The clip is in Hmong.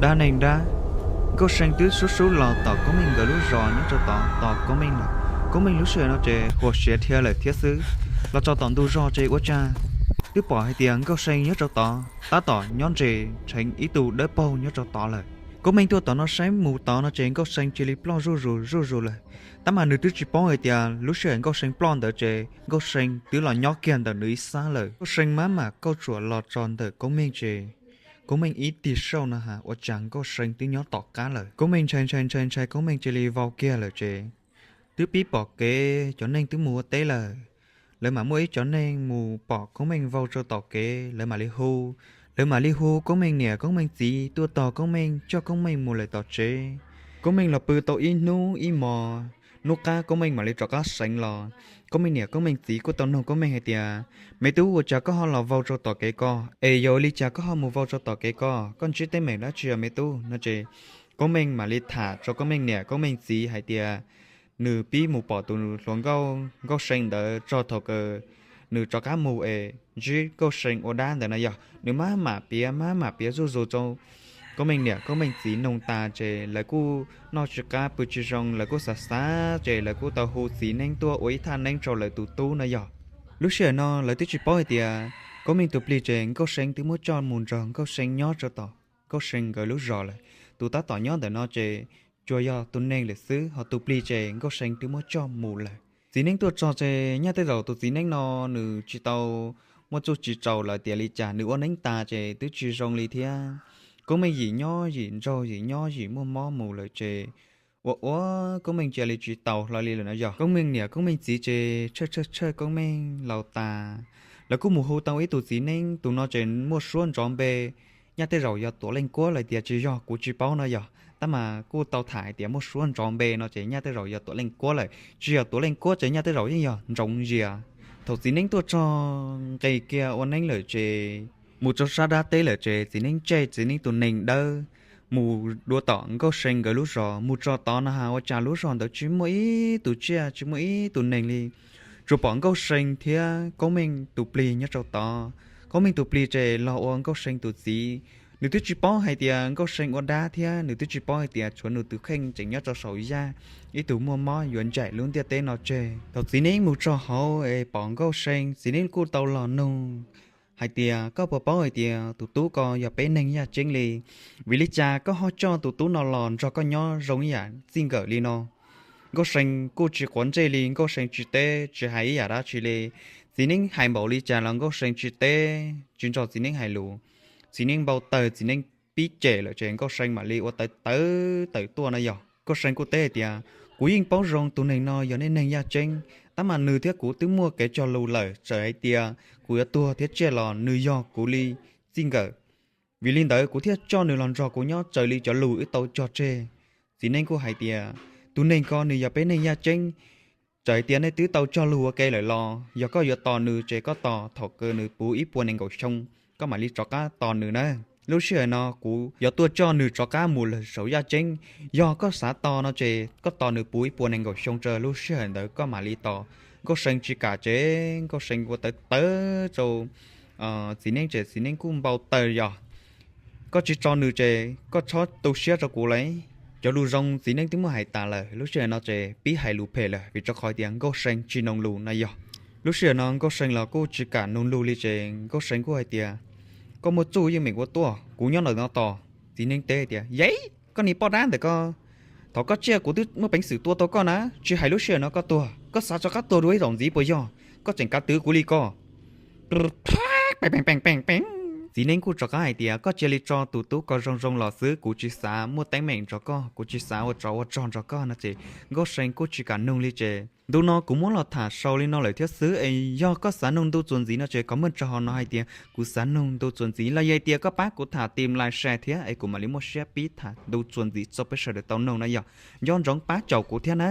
Dab neeg dab, Nkauj See twb sub sub los tom Koob Meej nkawd lub zos nyob rau tod tos Koob Meej lawm. Koob Meej lub sij hawm no ces huam siav dhia lawm thiab xwb. Los txog tom ntug zos ces ua cas twb pom hais tias Nkauj See nyob rau tod tab tom nyob ntse, tseem ib tug dawb paug nyob rau tod lawm. Koob Meej tuaj tom no saib mus tod no ces Nkauj See cia li ploj zuj zus zuj zus lawm. Tab mas nws twb tsis paub hais tias lub sij hawm Nkauj See ploj ntawd ces Nkauj See twb los nyob kiag ntawm nws ib sab lawm. Nkauj See maj mam kauj tsuam los txog ntawm Koob Meej ces Koob Meej ib tig saum no ha ua cas Nkauj See twb nyob tom qab lawm. Koob Meej ntshai ntshai ntshai ntshai, Koob Meej cia li vau kiag lawm ces twb pib pom kev cov neeg twb mus ua teb lawm. Lawv mam muaj ib cov neeg mus pom Koob Meej vau rau tom kev, lawv mam li hu. Lawv mam li hu Koob Meej niam Koob Meej txiv tuaj tos Koob Meej, coj Koob Meej mus lawm tom tsev. Koob Meej los pw tau ib hnub ib hmos. Hnub qab Koob Meej mam li rov qab seev los. Koob Meej niam Koob Meej txiv kuj tau nug Koob Meej hais tias, Me tub, ua cas koj ho los vau rau tom kev ko? Es yog li cas koj ho mus vau rau tom kev ko? Koj ntsib teeb meem dab tsi os me tub? No ces Koob Meej mam li tham rau Koob Meej niam Koob Meej txiv hais tias nws pib mus pom tus hluas nkauj Nkauj See ntawd txog thaum kawg nws rov qab mus es ntsib Nkauj See ua dab ntawd no yog. Nws maj mam piav maj mam piav zuj zus rau Koob Meej niam Koob Meej txiv nug tas ces lawv kuj noj tsis qab pw tsis zoo, lawv kuj xav xav ces lawv kuj tau hu txiv neeb tuaj ua ib thaj neeb rau lawv tus tub no yog. Lub sij hawm no lawv twb tsis paub hais tias Koob Meej tus plig ces Nkauj See twb muab coj mus nrog Nkauj See nyob rau tom Nkauj See nkawd lub zos lawm. Tus tab tom nyob ntawm no ces tsuas yog tus neeg lawm xwb, ho tus plig ces Nkauj See twb muab coj mus lawm. Txiv neeb tuaj txog ces nyaj tej zaum tus txiv neeb no nws tsis tau muaj txuj tsis txaus lawm tias li cas, nws ua neeb tas ces twb tsis zoo li thiab. Koob Meej yim nyob yim nraug, yim nyob yim muaj mob mus lawm ces ua ua Koob Meej cia li tsis taus hlo li lawm no yog. Koob Meej niam Koob Meej txiv ces tshawj tshawj tshawj Koob Meej laus tas, lawv kuj mus hu tau ib tus txiv neeb, tus no ces muaj suab nrov npe, nyaj tej zaum yog Tuam Leej Kuab lawm tias tsis yog kuv tsis paub no yog, tab mas kuj tau tham hais tias muaj suab nrov npe no ces nyaj tej zaum yog Tuam Leej Kuab lawm, tsis yog Tuam Leej Kuab ces nyaj tej zaum yeej yog Ntsoov Yias. Thaum txiv neeb tuaj txog nqis kiag ua neeb lawm ces mus rau sab dab teb lawm ces txiv neeb tseg txiv neeb tus neeg dawb mus dua tom Nkauj See nkawd lub zos. Mus txog tod no ha ua cas lub zos ntawd tsis muaj ib tus tsiaj tsis muaj ib tus neeg li, tsuas pom Nkauj See thiab Koob Meej tus plig nyob rau tod. Koob Meej tus plig ces los ua Nkauj See tus txiv. Nws twb tsis paub hais tias Nkauj See ua dab thiab nws twb tsis paub hais tias tshuav nws tus kheej tseem nyob rau saum yaj, ib tug muaj mob yuav ncaim lub ntiaj teb no tseg. Thaum txiv neeb mus txog hauv es pom Nkauj See, txiv neeb kuj tau los nug hais tias, Koj puas paub hais tias tus tub ko yog peb neeg yaj ceeb li? Vim li cas koj ho coj tus tub no los nrog koj nyob zoo ib yam txij nkawm li no? Nkauj See kuj tsis quav ntsej li, Nkauj See tsis teb tsis hais ib yam dab tsi li. Txiv neeb hais npaum li cas los Nkauj See tsis teb tsis nrog txiv neeb hais lus. Txiv neeb npau taws, txiv neeb pib cem lawm ces Nkauj See mam li ua tawv tawv tawm tuaj no yog. Nkauj See kuj teb hais tias, Kuv yeej paub zoo tus neeg no yog nej neeg yaj ceeb, tab mas nws thiab kuv twb muaj kev cog lus lawm, txawm hais tias kuv yuav tuag thiab tsiaj los nws yog kuv li txij nkawm. Vim li ntawd kuv thiaj coj nws los nrog kuv nyob raws li cov lus wb tau cog tseg. Txiv neeb kuj hais tias, Tus neeg ko nws yog peb neeg yaj ceeb, txawm hais tias nej twb tau cog lus ua ke lawm los yog koj yuav tos nws ces koj tos thaum kawg nws puv ib puas nees nkaum xyoo, koj mam li rov qab tos nws na. Lub sij hawm no kuv yuav tuaj coj nws rov qab mus lawm saum yaj ceeb. Yog koj xav tos no ces koj tos nws puv ib puas nees nkaum xyoo tso, lub sij hawm ntawd koj mam li tos. Nkauj See tsis kam ces Nkauj See ua tawv tawv rau txiv neeb ces txiv neeb kuj npau taws yog, Koj tsis tso nws ces koj txhob tu siab rau kuv lauj. Cov lus zoo txiv neeb twb muab hais tas lawm, lub sij hawm no ces pib hais lus phem lawm vim rau qhov tias Nkauj See tsis noog lus no yog. Lub sij hawm no Nkauj See los kuj tsis kam noog lus li ces Nkauj See kuj hais tias, Koj muaj txuj yeej meem ua tuaj, kuv nyob ntawm no tos. Txiv neeb teb tias, Yej, koj niag poj dab ntawm ko, thaum koj tsiaj kuv twb muaj peev xwm tua tau koj na, tsis hais lub sij hawm no koj tuag, koj xav rov qab tuag dua ib zaug ntxiv puas yog? Koj tseem kav twv kuv li ko. Txiv neeb kuj rov qab hais tias, Koj cia li tso tus tub ko zoo zoo los xwb, kuv tsis xav muaj teeb meem nrog koj, kuv tsis xav ua tsov ua rog nrog koj no ces Nkauj See kuj tsis kam noog li ces. Ntu no kuv muab los tham xaus li no lawm thiab xwb es yog koj xav noog ntu txuas ntxiv no ces comment rau hauv no hais tias kuv xav noog ntu txuas ntxiv los yog hais tias koj pab kuv tham tim like share thiab es kuv mam li muaj siab pib tham ntu txuas ntxiv txog peb sawv daws tau noog na yog. Nco ntsoov pab caum kuv thiab na.